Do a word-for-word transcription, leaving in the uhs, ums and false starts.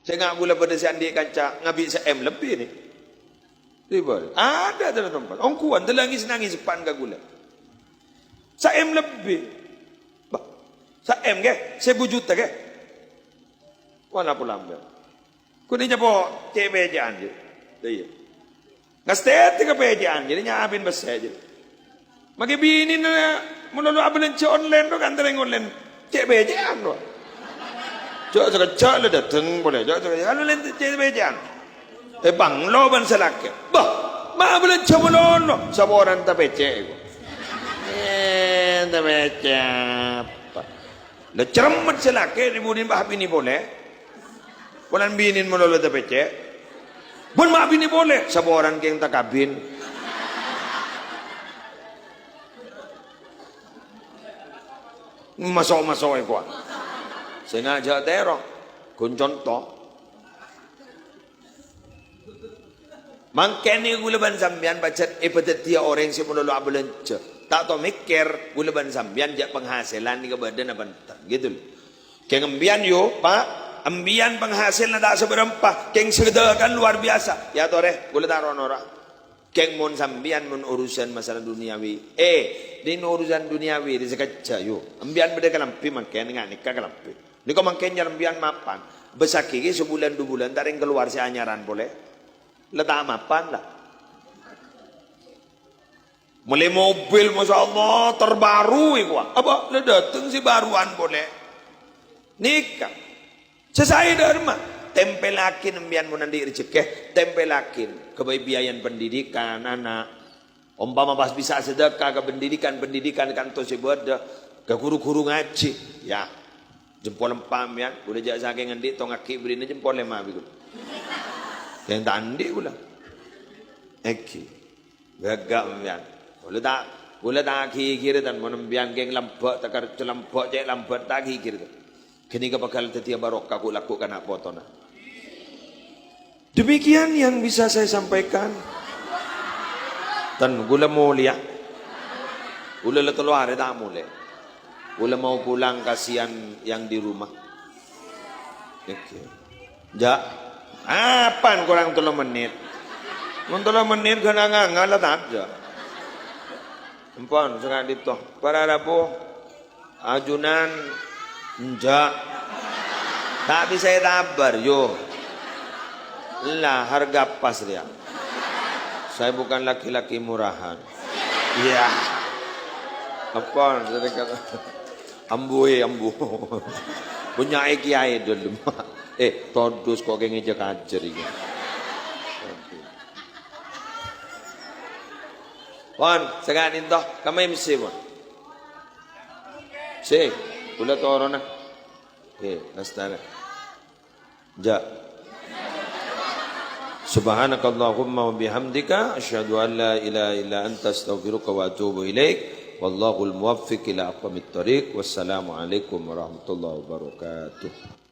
Sènga' ghulâ bâdâ sè andi' kanca ngabi' sa-M lebbi, nè. Ribâ. Adâ' dâlâ tempat. Ongghuwân dâlâ ngis-nangis pan ka ghulâ. Sa-M lebbi. Bâh. Sa-M, ghi. Sèbu juta, ghi. Wala pola ambel. Kudhu nyapo cè' pècè'an, jâ. Lha iyâ. Ngastètè ka pècè'an, jâ, nya' abin bessè, jâ. Makè binèna malolo abâlânjhâ online, ro, kan terrèng online. Cè' pècè'an, ro. Jâ' sakejjhâ' la dâteng polè, jâ' sakejjhâ'. Kan online cè' pècè'an. Èpanglo bân sè lakè. Bâh, ma' abâlânjhâ malolo, saporana tapècè', ko. Eh, tapècè' apa? La cerremmet sè lakè, dhi-budhina bâh binè polè. Polana binèna malolo tapècè'. Bân ma' binè polè, saporana kèng takabin. Maso'-maso'è kowa. Sènga' jâ' tèro. Ghun conto. Mangkèn ghulâ bân sampèyan pajhât èpadhâddhiyâ orèng sè malolo abâlânjhâ. Ta' to mèkkèr, ghulâ bân sampèyan jâ' panghasilan nèka bâdâna bhânten, gitu lho. Kèng empèyan, yo, Pa', empèyan panghasilanna ta' sabârâmpa, kèng sè dâkan lowar biyasa. Yâ torè, ghulâ ta' ro-noro'. Kèng mon sampèyan mon urusan masalah dunyawi, eh, dhin urusan dunyawi rè sakejjhâ', yo. Empèyan bâdâ kalambhi mangkèn, nga' nèka kalambhi. Nèko mangkèn nyarembhiyan mapan. Bessaghi ghi sabulân du bulân ta' rèng kalowar sè anyaran polè. La ta' mapan, la. Mellè mobil, masya Allah, terbaru, èkowa. Apa? La dâteng sè bâruwân polè. Nèka. Sè saè dâ' remma. Tempellaghi empèyan mon andi' rejekkè, tempellaghi. Ghâbây biayan pendidikan ana'. Ompama pas bisa sedekah ka pendidikan-pendidikan kantos sè bâdâ, ka ghuru-ghuru ngajhi, ya. Jempol empa' empèyan, ghulâ jâ' sakèng andi' tongaghi bherri'na jempol lèma' bi' ghulâ. Kèng ta' andi' ghulâ. Èngghi. Ghâgghâ' empèyan. Ghulâ ta', ghulâ ta' ghighirè, tan, mon empèyan kèng lambâ', ta' kar-, lambâ', cè' lambâ', ta' ghighirè, tan. Ghânèka bhâkal dhâddhiyâ barokah ghu'-lagghu' kana' potona. Demikian yang bisa saya sampaikan. Tan, ghulâ molèya. Ghulâ la tello arè ta' molè. Ghulâ mau pulang, kasihan yang di rumah. Oke. Jâ'. Apan korang tello mennit? Mon tello mennit ghânanga la ta' jâ'. Empon, sè ka'dinto. Para rabu. Ajunan enjâ'. Ta' bisa ètabâr, yo. Ella, harga pas rèya. Saya bukan laki-laki murahan. Iya. Apa? Ambu, eh, ambu. Punya kiai dulu. Eh, todus kok kayak ngejek ajar ini. Pon, sè ka'dinto, ka'emma M C, pon. Sè, ghulâ torona. Eh, lastana. Jâ'. Subhanakallahumma wa bihamdika, asyhadu an la ilaha illa anta, astaghfiruka wa atubu ilaik. Wallahul muwaffiq ila aqwamit thariq. Wassalamualaikum warahmatullahi wabarakatuh.